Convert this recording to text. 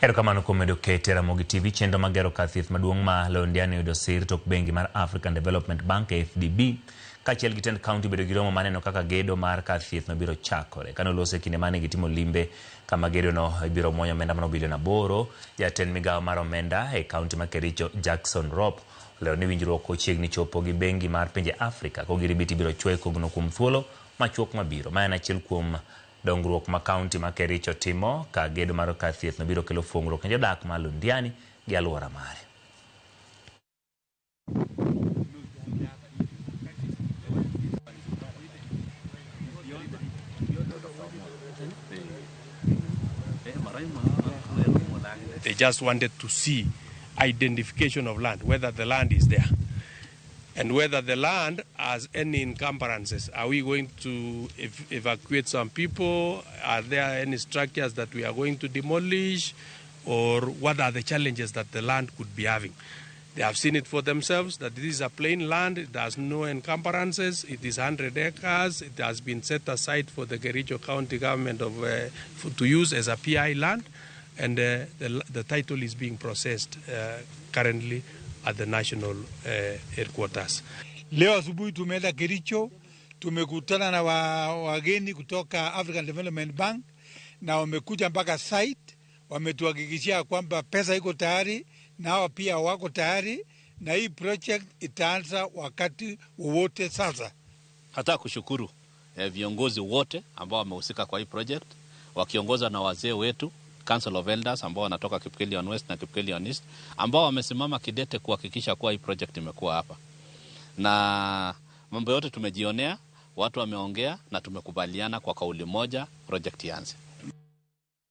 Erokamano kuom medo kete Ramogi TV. Chenro mag gero kar thieth maduong' ma Londiani oyudo sir tok bengi mar African Development Bank AfDB kaachiel gi tend kaunti bedo gi romo maneno kaka gedo mar kar thieth no biro chakore. Kane oloso e kinde mane gitimo limbe kama gedono ibiro muony omenda maromo bilion 8, jatend migawo mar omenda e kaunti ma Kericho Jackson Rop olero ni winjruok ochiegni chopo gi bengi mar pinje Afrika kogiribiti ibiro chwe kogno kuom thuolo machuok mabiro. Ma en achiel kuom dongruok ma kaunti ma Kericho timo ka gedo mar kar thieth no biro kelo fuong'ruok ne jodak ma Londiani gi alwora mare. They just wanted to see identification of land, whether the land is there and whether the land has any encumbrances. Are we going to evacuate some people? Are there any structures that we are going to demolish? Or what are the challenges that the land could be having? They have seen it for themselves that this is a plain land, it has no encumbrances, it is 100 acres, it has been set aside for the Kericho County government to use as a PI land, and the title is being processed currently at the national headquarters. Leo asubuhi tumeenda Kericho, tumekutana na wageni kutoka African Development Bank na wamekuja mpaka site, wametuhakikishia kwamba pesa iko tayari na hawa pia wako tayari na hii project itaanza wakati wowote sasa. Nataka kushukuru viongozi wote ambao wamehusika kwa hii project wakiongozwa na wazee wetu Council of Elders ambao wanatoka Kipkelion West na Kipkelion East ambao wamesimama kidete kuhakikisha kuwa hii project imekuwa hapa. Na mambo yote tumejionea, watu wameongea na tumekubaliana kwa kauli moja project ianze.